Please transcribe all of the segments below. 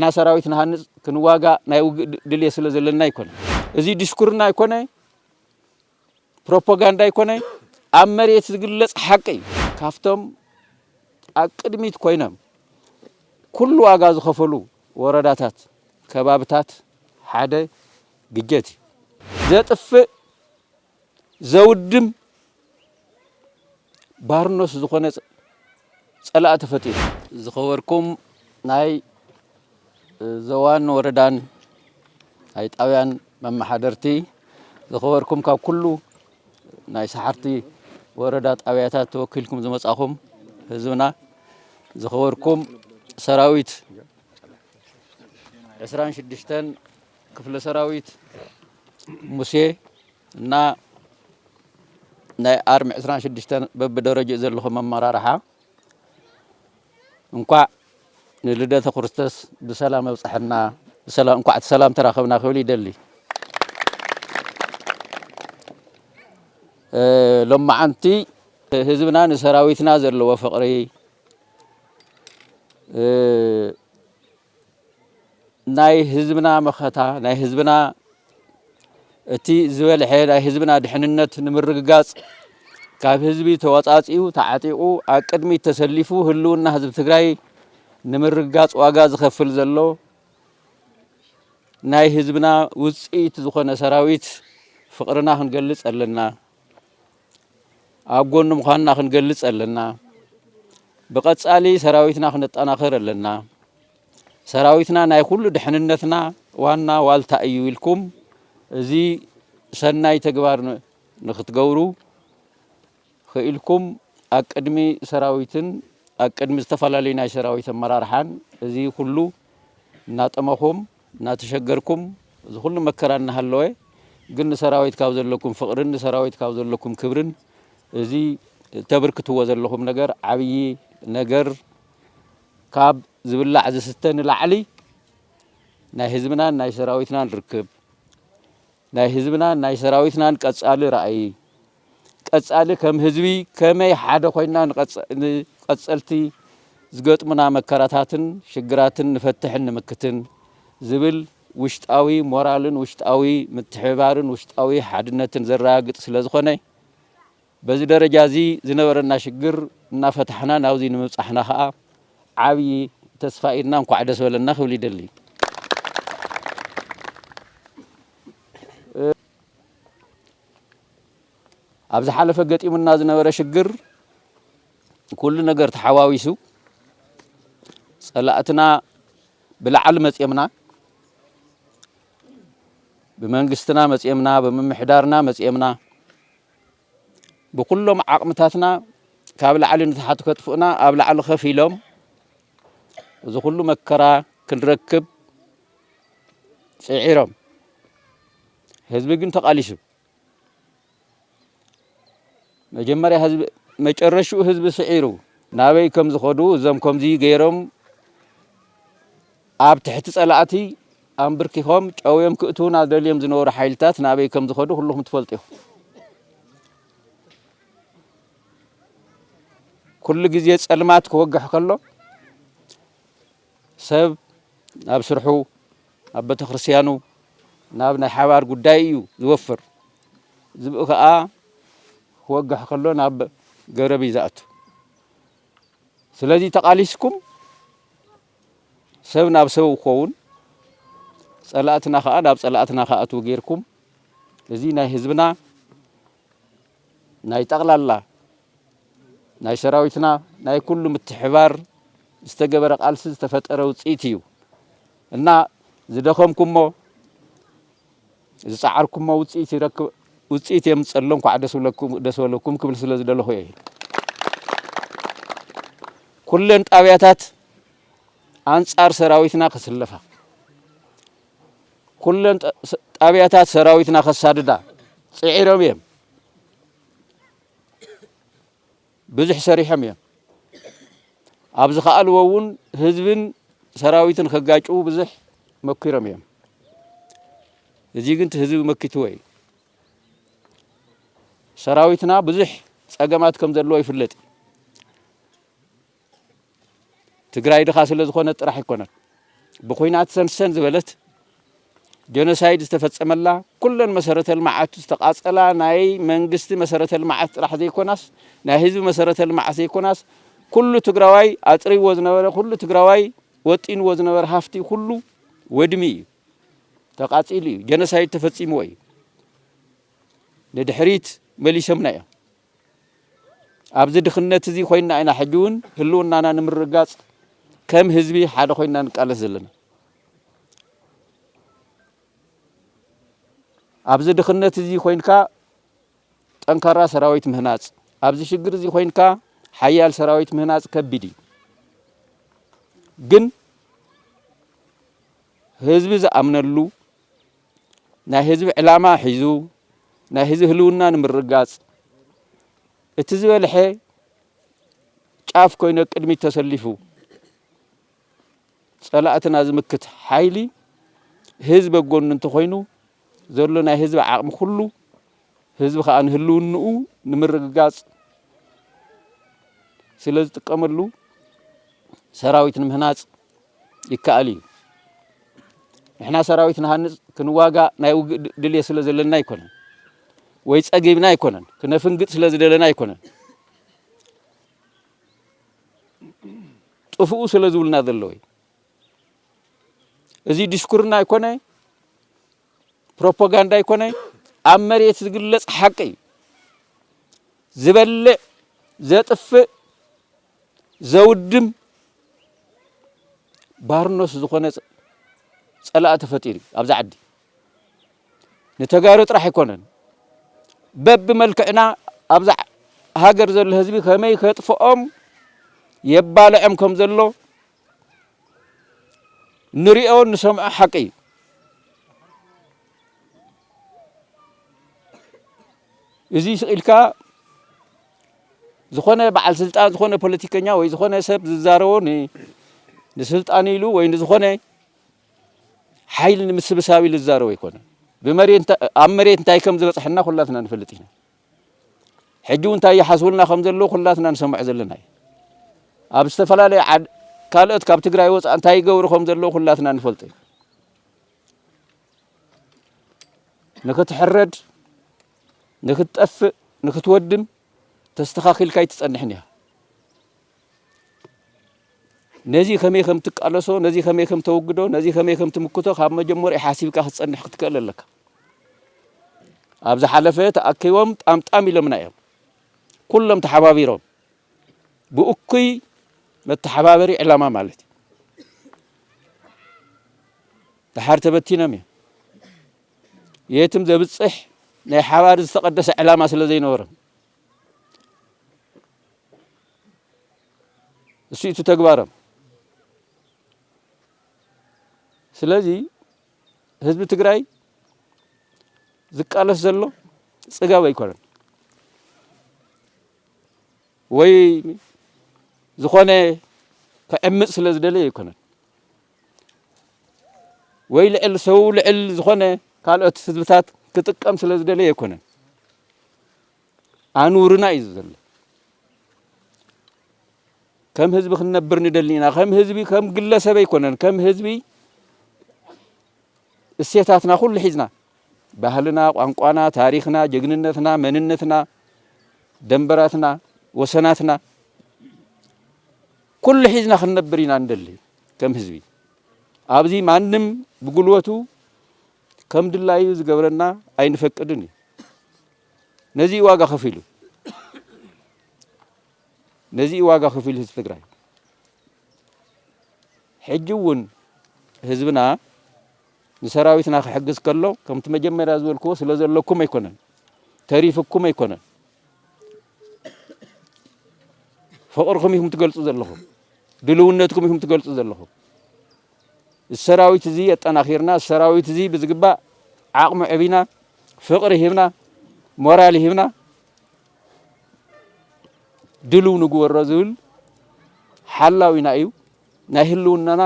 ንሕና ሰራዊት ንሃንጽ ክንዋጋእ ናይ ውግእ ድ- ድልየት ስለ ዘለና ኣይኮነ። እዚ ዲስኩርና ኣይኮነ፣ ፕሮፓጋንዳ ኣይኮነ፣ ኣብ መሬት ዝግለጽ ሓቂ እዩ። ካብቶም ኣብ ቅድሚት ኮይኖም ኩሉ ዋጋ ዝኸፈሉ ወረዳታት፣ ከባብታት ሓደ ግጀት እዩ። ዘጥፍእ ዘውድም ባርኖስ ዝኾነ ጸ- ጸላእ ተፈጢሩ። ዝኸበርኩም ናይ ዞባን ወረዳን ናይ ጣብያን መመሓደርቲ፣ ዝኸበርኩም ካብ ኩሉ ናይ ሰሓርቲ ወረዳ ጣብያታት ተወኪልኩም ዝመጻኹም ህዝብና፣ ዝኸበርኩም ሰራዊት ዕስራን ሽዱሽተን ክፍለ ሰራዊት ሙሴ እና ናይ ኣርሚ ዕስራን ሽዱሽተን በብደረጃኡ ዘለኹም ኣመራርሓ፣ እንኳዕ ንልደተ ክርስቶስ ብሰላም ኣብፀሐና፣ ብሰላም፣ እንኳዕ እቲ ሰላም ተራኸብና ክብል ይደሊ። እ፣ ሎማዓንቲ ህዝብና ንሰራዊትና ዘለዎ ፍቕሪ፣ እ፣ ናይ ህዝብና መኸታ፣ ናይ ህዝብና እቲ ዝበልሐ ናይ ህዝብና ድሕንነት ንምርግጋጽ፣ ካብ ህዝቢ ተወጻጺኡ፣ ተዓጢቑ፣ ኣብ ቅድሚት ተሰሊፉ ህልውና ህዝቢ ትግራይ ንምርግጋጽ ዋጋ ዝኸፍል ዘሎ ናይ ህዝብና ውጽኢት ዝኾነ ሰራዊት ፍቕርና ክንገልጽ ኣለና። ኣብ ጎኑ ምዃንና ክንገልጽ ኣለና። ብቐጻሊ ሰራዊትና ክነጠናኽር ኣለና። ሰራዊትና ናይ ኩሉ ድሕንነትና ዋና ዋልታ እዩ ኢልኩም፣ እዚ ሰናይ ተግባር ን- ንኽትገብሩ ኽኢልኩም፣ ኣብ ቅድሚ ሰራዊትን ኣብ ቅድሚ ዝተፈላለዩ ናይ ሰራዊት ኣመራርሓን እዚ ኩሉ እናጠመኹም እናተሸገርኩም፣ እዚ ኩሉ መከራ እናሃለወ ግን ንሰራዊት ካብ ዘለኩም ፍቕርን ንሰራዊት ካብ ዘለኩም ክብርን፣ እዚ ተበርክትዎ ዘለኹም ነገር ዓብዪ ነገር፣ ካብ ዝብላዕ ዝስተ ንላዕሊ ናይ ህዝብናን ናይ ሰራዊትናን ርክብ፣ ናይ ህዝብናን ናይ ሰራዊትናን ቀጻሊ ራእይ፣ ቀጻሊ ከም ህዝቢ ከመይ ሓደ ኮይና ንቐጸ- ንቐጸልቲ ዝገጥሙና መከራታትን ሽግራትን ንፈትሕን ንምክትን ዝብል ውሽጣዊ ሞራልን ውሽጣዊ ምትሕብባርን ውሽጣዊ ሓድነትን ዘረጋግጽ ስለ ዝኾነ፣ በዚ ደረጃ እዚ ዝነበረና ሽግር እናፈታሕና ናብዚ ንምብጻሕና ኸኣ ዓብዪ ተስፋ ኢድና እንኳዕ ደስ በለና ክብል ይደሊ። ኣብ ዝሓለፈ ገጢሙና ዝነበረ ሽግር ኩሉ ነገር ተሓዋዊሱ ጸላእትና ብላዕሊ መጽዮምና፣ ብመንግስትና መጽዮምና፣ ብምምሕዳርና መጽዮምና፣ ብኩሎም ዓቕምታትና ካብ ላዕሊ ንታሕቲ ከጥፍኡና ኣብ ላዕሊ ከፍ ኢሎም እዚ ኩሉ መከራ ክንረክብ ጽዒሮም። ህዝቢ ግን ተቓሊሱ። መጀመርያ ህዝቢ፣ መጨረሽኡ ህዝቢ ስዒሩ ናበይ ከም ዝኸዱ፣ እዞም ከምዚ ገይሮም ኣብ ትሕቲ ጸላእቲ ኣንብርኪኾም ጨውዮም ክእትዉና ደልዮም ዝነበሩ ሓይልታት ናበይ ከም ዝኸዱ ኩልኹም ትፈልጡ ኢኹም። ኩሉ ግዜ ጸልማት ክወግሕ ከሎ ሰብ ናብ ስርሑ፣ ናብ ቤተክርስትያኑ፣ ናብ ናይ ሓባር ጉዳይ እዩ ዝወፍር። ዝብኢ ከኣ ክወግሕ ከሎ ናብ ገረብ እዩ ዝኣቱ። ስለዚ ተቓሊስኩም ሰብ ናብ ሰብ ክኸውን፣ ጸላእትና ከኣ ናብ ጸላእትና ክኣትዉ ጌርኩም፣ እዚ ናይ ህዝብና ናይ ጠቕላላ ናይ ሰራዊትና ናይ ኩሉ ምትሕባር ዝተገበረ ቃልሲ ዝተፈጠረ ውጽኢት እዩ እና ዝደኸምኩሞ ዝጸዓርኩሞ ውጽኢት ይረክብ ውጽኢት የምጸሎ እንኳዕ ደስ ብለኩም ደስ በለኩም ክብል ስለ ዝደለኹ እየ። ኩለን ጣብያታት ኣንጻር ሰራዊትና ክስለፋ ኩለን ጣ- ጣብያታት ሰራዊትና ከሳድዳ ጽዒሮም እዮም። ብዙሕ ሰሪሖም እዮም። ኣብ ዝኸኣልዎ እውን ህዝብን ሰራዊትን ከጋጭዉ ብዙሕ መኪሮም እዮም። እዚ ግን እቲ ህዝቢ መኪትዎ እዩ። ሰራዊትና ብዙሕ ጸገማት ከም ዘለዎ ይፍለጥ እዩ። ትግራይ ድኻ ስለ ዝኾነ ጥራሕ ኣይኮነን። ብኹናት ሰንሰን ዝበለት ጀኖሳይድ ዝተፈጸመላ፣ ኩለን መሰረተ ልምዓት ዝተቓጸላ፣ ናይ መንግስቲ መሰረተ ልምዓት ጥራሕ ዘይኮናስ፣ ናይ ህዝቢ መሰረተ ልምዓት ዘይኮናስ፣ ኩሉ ትግራዋይ ኣጽሪዎ ዝነበረ፣ ኩሉ ትግራዋይ ወጢንዎ ዝነበረ ሃፍቲ ኩሉ ወድሚ እዩ፣ ተቓጺሉ እዩ፣ ጀኖሳይድ ተፈጺምዎ እዩ። ንድሕሪት መሊሶምና እዮም። ኣብዚ ድኽነት እዚ ኮይንና ኢና ሕጂ እውን ህልውናና ንምርጋጽ ከም ህዝቢ ሓደ ኮይንና ንቃለስ ዘለና። ኣብዚ ድኽነት እዚ ኮይንካ ጠንካራ ሰራዊት ምህናጽ፣ ኣብዚ ሽግር እዚ ኮይንካ ሓያል ሰራዊት ምህናጽ ከቢድ እዩ። ግን ህዝቢ ዝኣምነሉ፣ ናይ ህዝቢ ዕላማ ሒዙ፣ ናይ ህዝቢ ህልውና ንምርጋጽ እቲ ዝበልሐ ጫፍ ኮይኑ ቅድሚት ተሰሊፉ ጸላእትና ዝምክት ሓይሊ ህዝቢ ኣብ ጎኑ እንተኾይኑ፣ ዘሎ ናይ ህዝቢ ዓቕሚ ኩሉ፣ ህዝቢ ከኣ ንህልውንኡ ንምርግጋጽ ስለ ዝጥቀመሉ፣ ሰራዊት ንምህናጽ ይከኣል እዩ። ንሕና ሰራዊት ንሃንጽ፣ ክንዋጋእ ናይ ውግእ ድ-፣ ድልየት ስለ ዘለና ኣይኮነን፣ ወይ ጸጊብና ኣይኮነን፣ ክነፍንግጥ ስለ ዝደለና ኣይኮነን፣ ጥፍኡ ስለ ዝብልና ዘለዉ እዩ። እዚ ዲስኩርና ኣይኮነ፣ ፕሮፓጋንዳ ኣይኮነ፣ ኣብ መሬት ዝግለጽ ሓቂ እዩ። ዝበልዕ፣ ዘጥፍእ፣ ዘውድም፣ ባርኖስ ዝኾነ ጸ-፣ ጸላኢ ተፈጢሩ እዩ ኣብዛ ዓዲ። ንተጋሩ ጥራሕ ኣይኮነን፣ በብመልክዕና ኣብዛ ሃገር ዘሎ ህዝቢ ከመይ ከጥፍኦም የባልዖም ከም ዘሎ ንሪኦ ንሰምዖ ሓቂ እዩ። እዚ ስቕ ኢልካ ዝኾነ በዓል ስልጣን፣ ዝኾነ ፖለቲከኛ ወይ ዝኾነ ሰብ ዝዛረቦ ን-፣ ንስልጣን ኢሉ ወይ ንዝኾነ ሓይሊ ንምስብሳብ ኢሉ ዝዛረቦ ኣይኮነን። ብመሬት እንታ-፣ ኣብ መሬት እንታይ ከም ዝበጽሐና ኩላትና ንፈልጥ ኢና። ሕጂ እውን እንታይ ይሓስቡልና ከም ዘለዉ ኩላትና ንሰምዖ ዘለና እዩ። ኣብ ዝተፈላለየ ዓድ-፣ ካልኦት ካብ ትግራይ ወፃእ እንታይ ይገብሩ ከም ዘለዉ ኩላትና ንፈልጦ እዩ። ንክትሕረድ፣ ንክትጠፍእ፣ ንክትወድም ተስተኻኺልካ ኣይትጸንሕን ኢኻ። ነዚ ከመይ ከም ትቃለሶ፣ ነዚ ከመይ ከም ተወግዶ፣ ነዚ ከመይ ከም ትምክቶ ካብ መጀመርያ ሓሲብካ ክትጸንሕ ክትክእል ኣለካ። ኣብ ዝሓለፈ ተኣኪቦም ጣምጣም ኢሎምና እዮም። ኩሎም ተሓባቢሮም ብእኩይ መተሓባበሪ ዕላማ ማለት እዩ። ደሓር ተበቲኖም እዮም። የትም ዘብጽሕ ናይ ሓባር ዝተቐደሰ ዕላማ ስለ ዘይነበሮም እሱ እዩ ተግባሮም። ስለዚ ህዝቢ ትግራይ ዝቃለስ ዘሎ ጽጋብ ኣይኮነን፣ ወይ ዝኾነ ክዕምጽ ስለ ዝደለየ ኣይኮነን፣ ወይ ልዕል ሰው ልዕል ዝኾነ ካልኦት ህዝብታት ክጥቀም ስለ ዝደለየ ኣይኮነን። ኣኑርና እዩ ዘሎ። ከም ህዝቢ ክንነብር ንደሊ ኢና። ከም ህዝቢ፣ ከም ግለሰብ ኣይኮነን። ከም ህዝቢ እሴታትና ኩሉ ሒዝና፣ ባህልና፣ ቋንቋና፣ ታሪኽና፣ ጀግንነትና፣ መንነትና፣ ደንበራትና፣ ወሰናትና ኩሉ ሒዝና ክንነብር ኢና ንደሊ ከም ህዝቢ። ኣብዚ ማንም ብጉልበቱ ከም ድላዩ ዝገብረና ኣይንፈቅድን እዩ። ነዚ እዩ ዋጋ ከፊሉ። ነዚ እዩ ዋጋ ከፊሉ ህዝቢ ትግራይ። ሕጂ እውን ህዝብና ንሰራዊትና ክሕግዝ ከሎ ከምቲ መጀመርያ ዝበልክዎ ስለ ዘለኩም ኣይኮነን፣ ተሪፍኩም ኣይኮነን። ፍቕርኩም ኢኹም ትገልጹ ዘለኹም፣ ድልውነትኩም ኢኹም ትገልጹ ዘለኹም። እዚ ሰራዊት እዚ ኣጠናኺርና፣ እዚ ሰራዊት እዚ ብዝግባእ ዓቕሙ ዕቢና፣ ፍቕሪ ሂብና፣ ሞራል ሂብና፣ ድልው ንግበሮ ዝብል ሓላዊና እዩ። ናይ ህልውናና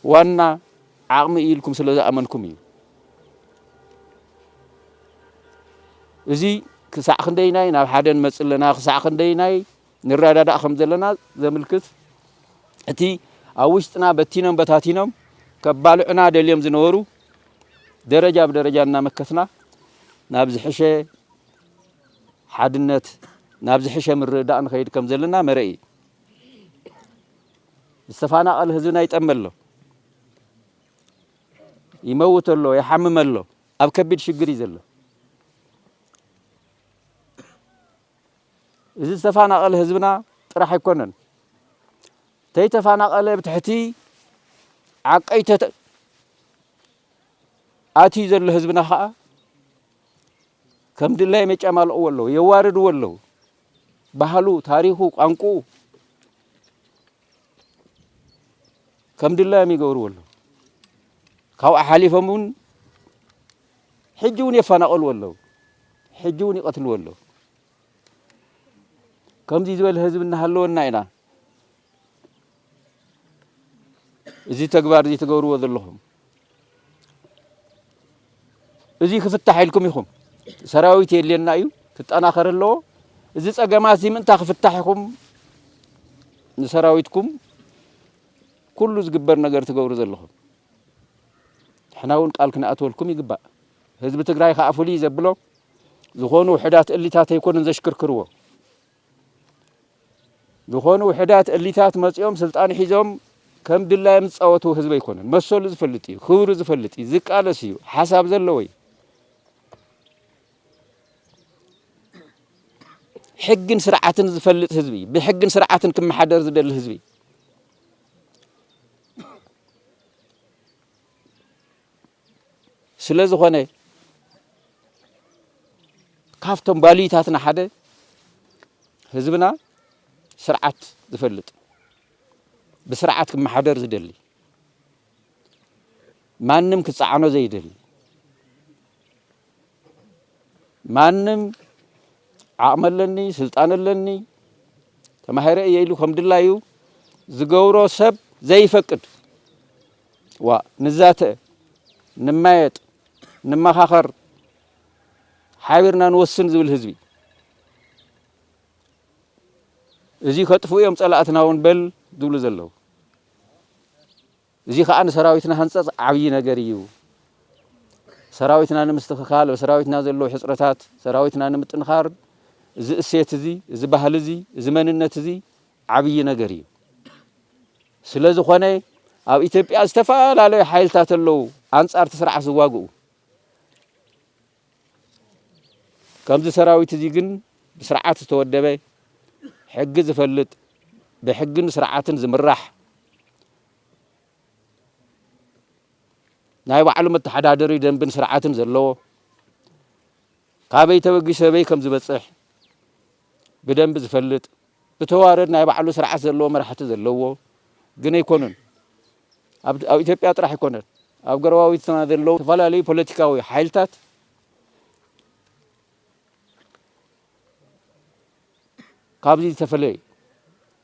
ዋና ዓቕሚ እዩ ኢልኩም ስለ ዝኣመንኩም እዩ። እዚ ክሳዕ ክንደይናይ ናብ ሓደ ንመጽእ ኣለና፣ ክሳዕ ክንደይናይ ንረዳዳእ ከም ዘለና ዘምልክት፣ እቲ ኣብ ውሽጥና በቲኖም በታቲኖም ከባልዑና ደልዮም ዝነበሩ ደረጃ ብደረጃ እናመከትና ናብ ዝሕሸ ሓድነት፣ ናብ ዝሕሸ ምርድዳእ ንኸይድ ከም ዘለና መረኢ እዩ። ዝተፋናቐል ህዝብና ይጠመ ኣሎ፣ ይመውት ኣሎ፣ ይሓምም ኣሎ፣ ኣብ ከቢድ ሽግር እዩ ዘሎ። እዚ ዝተፋናቐለ ህዝብና ጥራሕ ኣይኮነን። ተይተፋናቐለ ብትሕቲ ዓቀይ ተተ-፣ ኣትዩ ዘሎ ህዝብና ኸዓ ከም ድላዮም የጨማልቕዎ ኣለዉ፣ የዋርድዎ ኣለዉ። ባህሉ፣ ታሪኹ፣ ቋንቁኡ ከም ድላዮም ይገብርዎ ኣለዉ። ካብኡ ሓሊፎም እውን ሕጂ እውን የፋናቐልዎ ኣለዉ። ሕጂ እውን ይቐትልዎ ኣለዉ። ከምዚ ዝበለ ህዝቢ እናሃለወና ኢና እዚ ተግባር እዚ ትገብርዎ ዘለኹም። እዚ ክፍታሕ ኢልኩም ኢኹም። ሰራዊት የድልየና እዩ፣ ክጠናኸር ኣለዎ። እዚ ጸገማት እዚ ምእንታ ክፍታሕ ኢኹም ንሰራዊትኩም ኩሉ ዝግበር ነገር ትገብሩ ዘለኹም። ንሕና እውን ቃል ክንኣትወልኩም ይግባእ። ህዝቢ ትግራይ ከዓ ፍሉይ ዘብሎ ዝኾኑ ውሕዳት እሊታት ኣይኮኑን ዘሽክርክርዎ። ዝኾኑ ውሕዳት እሊታት መፂኦም ስልጣን ሒዞም ከም ድላዮም ዝፃወቱ ህዝቢ ኣይኮነን። መሰሉ ዝፈልጥ እዩ፣ ክብሩ ዝፈልጥ እዩ፣ ዝቃለስ እዩ፣ ሓሳብ ዘለዎ እዩ። ሕግን ስርዓትን ዝፈልጥ ህዝቢ፣ ብሕግን ስርዓትን ክመሓደር ዝደሊ ህዝቢ። ስለ ዝኾነ ካብቶም ባልዩታትና ሓደ ህዝብና ስርዓት ዝፈልጥ፣ ብስርዓት ክመሓደር ዝደሊ፣ ማንም ክጸዓኖ ዘይደሊ፣ ማንም ዓቕሚ ኣለኒ፣ ስልጣን ኣለኒ፣ ተማሂረ እየ ኢሉ ከም ድላዩ ዝገብሮ ሰብ ዘይፈቅድ፣ ዋ፣ ንዛተ፣ ንማየጥ፣ ንመኻኸር፣ ሓቢርና ንወስን ዝብል ህዝቢ። እዚ ከጥፍኡ እዮም ጸላእትና እውን በል ዝብሉ ዘለዉ። እዚ ኸኣ ንሰራዊትና ህንጸት ዓብዪ ነገር እዩ። ሰራዊትና ንምስትኽኻል፣ ኣብ ሰራዊትና ዘለዉ ሕጽረታት፣ ሰራዊትና ንምጥንኻር፣ እዚ እሴት እዚ፣ እዚ ባህሊ እዚ፣ እዚ መንነት እዚ ዓብዪ ነገር እዩ። ስለ ዝኾነ፣ ኣብ ኢትዮጵያ ዝተፈላለዩ ሓይልታት ኣለዉ፣ ኣንጻር እቲ ስርዓት ዝዋግኡ። ከምዚ ሰራዊት እዚ ግን ብስርዓት ዝተወደበ፣ ሕጊ ዝፈልጥ፣ ብሕግን ስርዓትን ዝምራሕ፣ ናይ ባዕሉ መተሓዳደሪ ደንብን ስርዓትን ዘለዎ፣ ካበይ ተበጊሱ ኣበይ ከም ዝበጽሕ ብደንቢ ዝፈልጥ፣ ብተዋረድ ናይ ባዕሉ ስርዓት ዘለዎ መራሕቲ ዘለዎ ግን ኣይኮኑን። ኣብ፣ ኣብ ኢትዮጵያ ጥራሕ ኣይኮነን። ኣብ ጎረባብትና ዘለዉ ዝተፈላለዩ ፖለቲካዊ ሓይልታት ካብዚ ዝተፈለየ እዩ።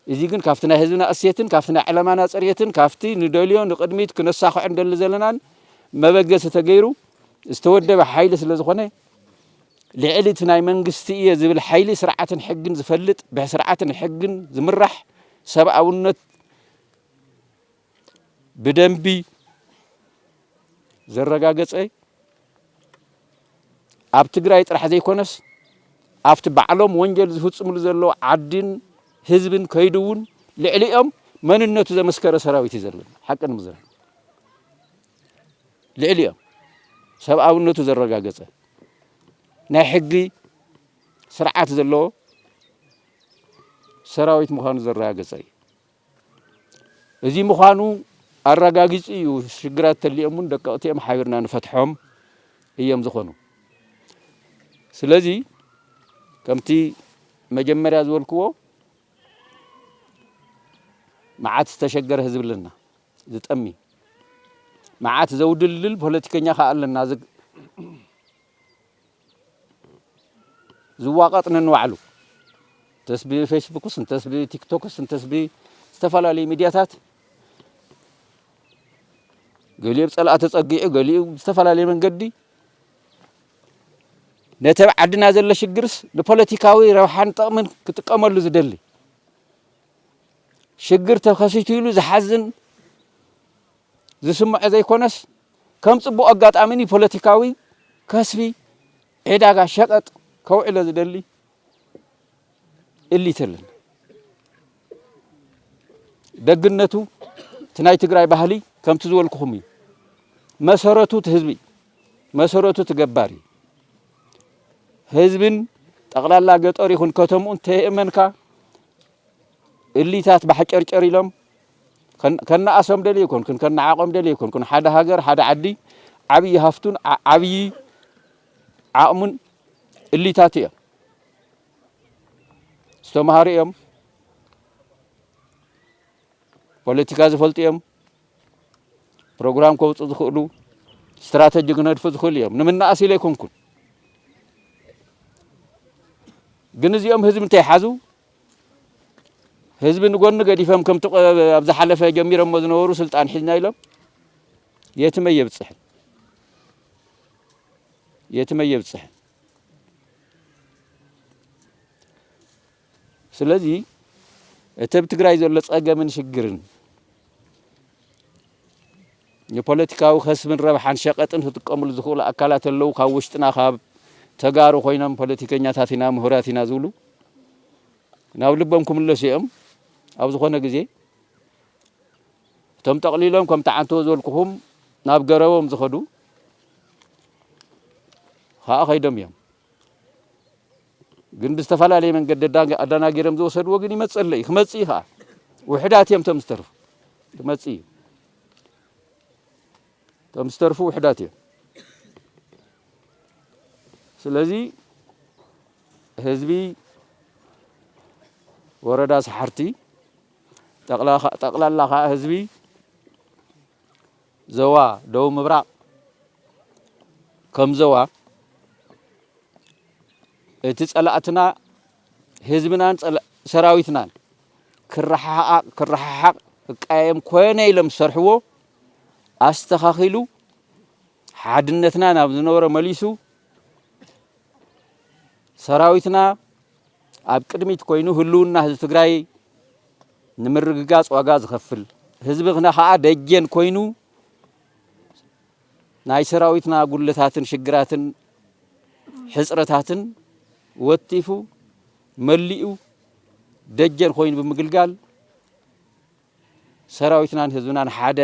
እዚ ግን ካብቲ ናይ ህዝብና እሴትን ካብቲ ናይ ዕላማና ጽሬትን ካብቲ ንደልዮ ንቕድሚት ክነሳኽዖ እንደሊ ዘለናን መበገሲ ተገይሩ ዝተወደበ ሓይሊ ስለ ዝኾነ፣ ልዕሊ እቲ ናይ መንግስቲ እየ ዝብል ሓይሊ ስርዓትን ሕግን ዝፈልጥ፣ ብስርዓትን ሕግን ዝምራሕ፣ ሰብኣውነት ብደንቢ ዘረጋገጸ፣ ኣብ ትግራይ ጥራሕ ዘይኮነስ ኣብቲ ባዕሎም ወንጀል ዝፍጽምሉ ዘለዉ ዓድን ህዝብን ከይዱ እውን ልዕሊኦም መንነቱ ዘመስከረ ሰራዊት እዩ ዘለና። ሓቂ ንምዝራብ ልዕሊኦም ሰብኣውነቱ ዘረጋገጸ፣ ናይ ሕጊ ስርዓት ዘለዎ ሰራዊት ምዃኑ ዘረጋገጸ እዩ። እዚ ምዃኑ ኣረጋጊጹ እዩ። ሽግራት ተሊኦም እውን ደቀቕቲ እዮም፣ ሓቢርና ንፈትሖም እዮም ዝኾኑ። ስለዚ ከምቲ መጀመርያ ዝበልክዎ፣ መዓት ዝተሸገረ ህዝቢ ኣለና፣ ዝጠሚ፣ መዓት ዘውድልድል ፖለቲከኛ ከኣ ኣለና፣ ዝ-፣ ዝዋቐጥ ነንባዕሉ፣ እንተስ ብፌስቡክስ፣ እንተስ ብቲክቶክስ፣ እንተስ ብዝተፈላለዩ ሚድያታት፣ ገሊኡ ብጸላእ ተጸጊዑ፣ ገሊኡ ብዝተፈላለየ መንገዲ ነቲ ኣብ ዓድና ዘሎ ሽግርስ ንፖለቲካዊ ረብሓን ጥቕምን ክጥቀመሉ ዝደሊ፣ ሽግር ተኸሲቱ ኢሉ ዝሓዝን፣ ዝስምዖ ዘይኮነስ፣ ከም ጽቡቕ ኣጋጣሚ ንፖለቲካዊ ከስቢ ዕዳጋ ሸቐጥ ከውዕሎ ዝደሊ እሊት ኣለና። ደግነቱ እቲ ናይ ትግራይ ባህሊ ከምቲ ዝበልኩኹም እዩ። መሰረቱ እቲ ህዝቢ፣ መሰረቱ እቲ ገባር እዩ። ህዝብን ጠቕላላ ገጠር ይኹን ከተምኡ እንተየእመንካ፣ እሊታት ባሕጨርጨር ኢሎም ከን-፣ ከነኣሶም ደልየ ኣይኮንኩን፣ ከነዓቖም ደልየ ኣይኮንኩን። ሓደ ሃገር፣ ሓደ ዓዲ ዓብዪ ሃፍቱን ዓ-፣ ዓብዪ ዓቕሙን እሊታት እዮም። ዝተምሃሩ እዮም፣ ፖለቲካ ዝፈልጡ እዮም፣ ፕሮግራም ከውፁ ዝኽእሉ፣ ስትራተጂ ክነድፉ ዝኽእሉ እዮም። ንምንኣስ ኢለ ኣይኮንኩን። ግን እዚኦም ህዝቢ እንተይሓዙ፣ ህዝቢ ንጎኒ ገዲፎም፣ ከምቲ ቆ-፣ ኣብ ዝሓለፈ ጀሚሮሞ ዝነበሩ ስልጣን ሒዝና ኢሎም፣ የትም ኣየብፅሕን። የትም ኣየብፅሕን። ስለዚ እቲ ኣብ ትግራይ ዘሎ ጸገምን ሽግርን ንፖለቲካዊ ከስብን ረብሓን ሸቐጥን ክጥቀምሉ ዝኽእሉ ኣካላት ኣለዉ። ካብ ውሽጥና፣ ካብ ተጋሩ ኮይኖም ፖለቲከኛታት ኢና፣ ምሁራት ኢና ዝብሉ፣ ናብ ልቦም ክምለሱ እዮም። ኣብ ዝኾነ ግዜ እቶም ጠቕሊሎም፣ ከምቲ ዓንተቦ ዝበልኩኹም፣ ናብ ገረቦም ዝኸዱ ኸኣ ከይዶም እዮም። ግን ብዝተፈላለየ መንገዲ ኣዳን-፣ ኣደናጊሮም ዝወሰድዎ ግን ይመጽእ ኣሎ እዩ። ክመጽእ እዩ ኸኣ። ውሑዳት እዮም እቶም ዝተርፉ። ክመጽእ እዩ። እቶም ዝተርፉ ውሑዳት እዮም። ስለዚ ህዝቢ ወረዳ ሰሓርቲ፣ ጠቕላ-፣ ጠቕላላ ኸኣ ህዝቢ ዞባ ደቡብ ምብራቕ፣ ከም ዞባ እቲ ጸላእትና ህዝብናን ጸላ-፣ ሰራዊትናን ክረሓሓቕ፣ ክረሓሓቕ፣ ክቃየም ኮነ ኢሎም ዝሰርሕዎ ኣስተኻኺሉ፣ ሓድነትና ናብ ዝነበሮ መሊሱ፣ ሰራዊትና ኣብ ቅድሚት ኮይኑ ህልውና ህዝቢ ትግራይ ንምርግጋጽ ዋጋ ዝኸፍል፣ ህዝብና ኸኣ ደጀን ኮይኑ ናይ ሰራዊትና ጉድለታትን ሽግራትን ሕጽረታትን ወቲፉ መሊኡ ደጀን ኮይኑ ብምግልጋል፣ ሰራዊትናን ህዝብናን ሓደ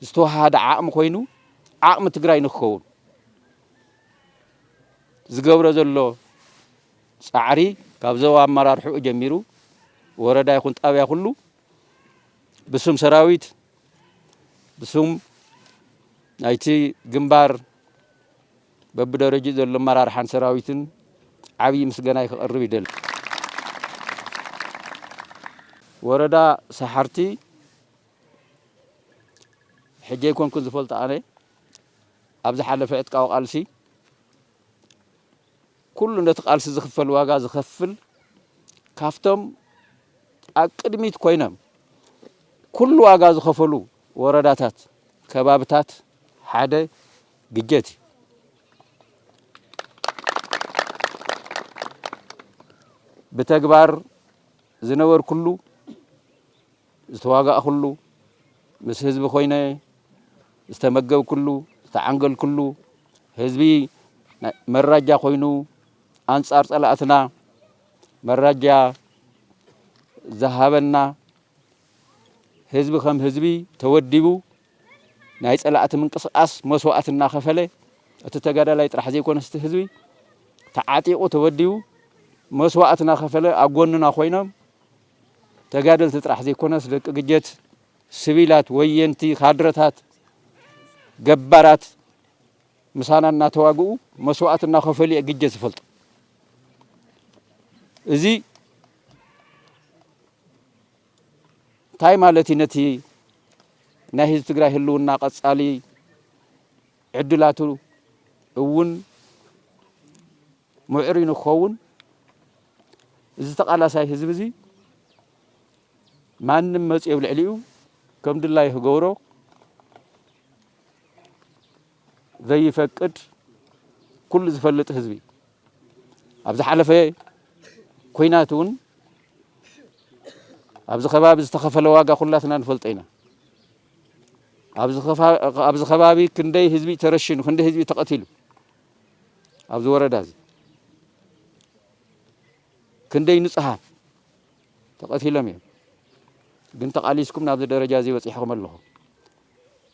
ዝተወሃሃደ ዓቕሚ ኮይኑ፣ ዓቕሚ ትግራይ ንክኸውን ዝገብሮ ዘሎ ጻዕሪ፣ ካብ ዞባ ኣመራርሕኡ ጀሚሩ፣ ወረዳ ይኹን ጣብያ ኩሉ ብስም ሰራዊት፣ ብስም ናይቲ ግንባር በብደረጅኡ ዘሎ ኣመራርሓን ሰራዊትን ዓብዪ ምስጋናይ ክቐርብ ይደሊ። ወረዳ ሰሓርቲ ሕጂ ኣይኮንኩን ዝፈልጦ ኣነ፣ ኣብ ዝሓለፈ ዕጥቃዊ ቃልሲ ኩሉ ነቲ ቃልሲ ዝኽፈል ዋጋ ዝኸፍል፣ ካብቶም ኣብ ቅድሚት ኮይኖም ኩሉ ዋጋ ዝኸፈሉ ወረዳታት፣ ከባብታት ሓደ ግጀት እዩ። ብተግባር ዝነበርኩሉ፣ ዝተዋጋእኩሉ፣ ምስ ህዝቢ ኮይነ ዝተመገብኩሉ፣ ዝተዓንገልኩሉ፣ ህዝቢ ናይ መራጃ ኮይኑ ኣንጻር ጸላእትና መራጃ ዝሃበና፣ ህዝቢ ከም ህዝቢ ተወዲቡ ናይ ጸላእቲ ምንቅስቓስ መስዋእቲ እናኸፈለ፣ እቲ ተጋዳላይ ጥራሕ ዘይኮነስ እቲ ህዝቢ ተዓጢቑ ተወዲቡ መስዋእቲ እናኸፈለ ኣብ ጎንና ኮይኖም፣ ተጋደልቲ ጥራሕ ዘይኮነስ ደቂ ግጀት፣ ስቪላት፣ ወየንቲ፣ ካድረታት፣ ገባራት ምሳና እናተዋግኡ መስዋእቲ እናኸፈሉ እየ ግጀት ዝፈልጦ። እዚ እንታይ ማለት እዩ? ነቲ ናይ ህዝቢ ትግራይ ህልውና ቀጻሊ ዕድላቱ እውን ምዕሩይ ንክኸውን፣ እዚ ተቓላሳይ ህዝቢ እዚ ማንም መፂኡ ኣብ ልዕሊኡ ከም ድላዩ ክገብሮ ዘይፈቅድ፣ ኩሉ ዝፈልጥ ህዝቢ፣ ኣብ ዝሓለፈ ኲናት እውን ኣብዚ ከባቢ ዝተኸፈለ ዋጋ ኩላትና ንፈልጦ ኢና። ኣብዚ ከባቢ ክንደይ ህዝቢ ተረሽኑ፣ ክንደይ ህዝቢ ተቐቲሉ፣ ኣብዚ ወረዳ እዚ ክንደይ ንጹሃን ተቐቲሎም እዮም። ግን ተቓሊስኩም ናብዚ ደረጃ እዚ በጺሕኩም ኣለኹም።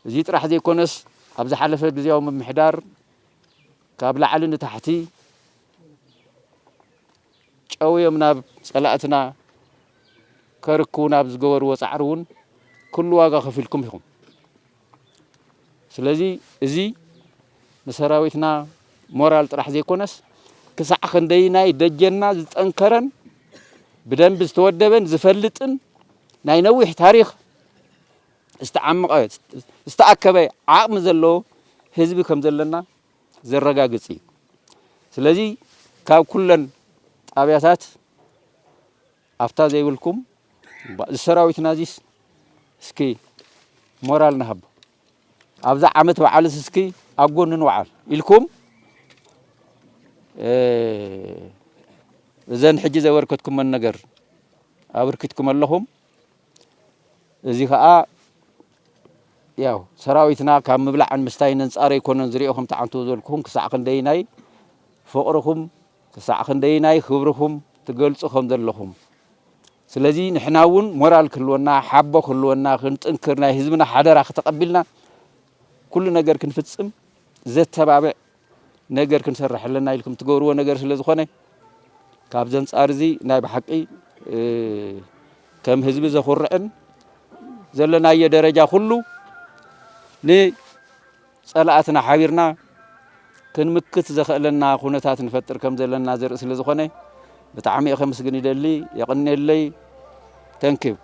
እዚ ጥራሕ ዘይኮነስ፣ ኣብ ዝሓለፈ ግዜያዊ ምምሕዳር ካብ ላዕሊ ንታሕቲ ጨውዮም ናብ ጸላእትና ከርክቡና ኣብ ዝገበርዎ ጻዕሪ እውን ኩሉ ዋጋ ከፊልኩም ኢኹም። ስለዚ እዚ ንሰራዊትና ሞራል ጥራሕ ዘይኮነስ፣ ክሳዕ ክንደይናይ ደጀንና ዝጠንከረን ብደንቢ ዝተወደበን ዝፈልጥን ናይ ነዊሕ ታሪኽ ዝተዓመቐ ዝተኣከበ ዓቕሚ ዘለዎ ህዝቢ ከም ዘለና ዘረጋግጽ እዩ። ስለዚ ካብ ኩለን ጣብያታት ኣፍታ ዘይብልኩም፣ እዚ ሰራዊትና እዚስ እስኪ ሞራል ንሃቦ፣ ኣብዛ ዓመት በዓልስ እስኪ ኣብ ጎኑ ንውዓል ኢልኩም፣ እ፣ እዘን ሕጂ ዘበርከትኩመን ነገር ኣበርኪትኩም ኣለኹም። እዚ ኸኣ ያው ሰራዊትና ካብ ምብላዕን ምስታይን ኣንጻር ኣይኮነን ዝሪኦ፣ ከምቲ ዓንቱ ዝበልኩኹም ክሳዕ ክንደይናይ ፍቕርኹም፣ ክሳዕ ክንደይናይ ክብርኹም ትገልጹ ከም ዘለኹም። ስለዚ ንሕና እውን ሞራል ክህልወና፣ ሓቦ ክህልወና፣ ክንጥንክር፣ ናይ ህዝብና ሓደራ ከተቐቢልና ኩሉ ነገር ክንፍጽም ዘተባብዕ ነገር ክንሰርሕ ኣለና ኢልኩም ትገብርዎ ነገር ስለ ዝኾነ፣ ካብዚ ኣንጻር እዚ ናይ ብሓቂ፣ እ፣ ከም ህዝቢ ዘኹርዕን ዘለናዮ ደረጃ ኩሉ ንጸላእትና ሓቢርና ክንምክት ዘኽእለና ኩነታት ንፈጥር ከም ዘለና ዘርኢ ስለ ዝኾነ፣ ብጣዕሚ እየ ከመስግን ይደሊ። የቐንየለይ። ተንኪው።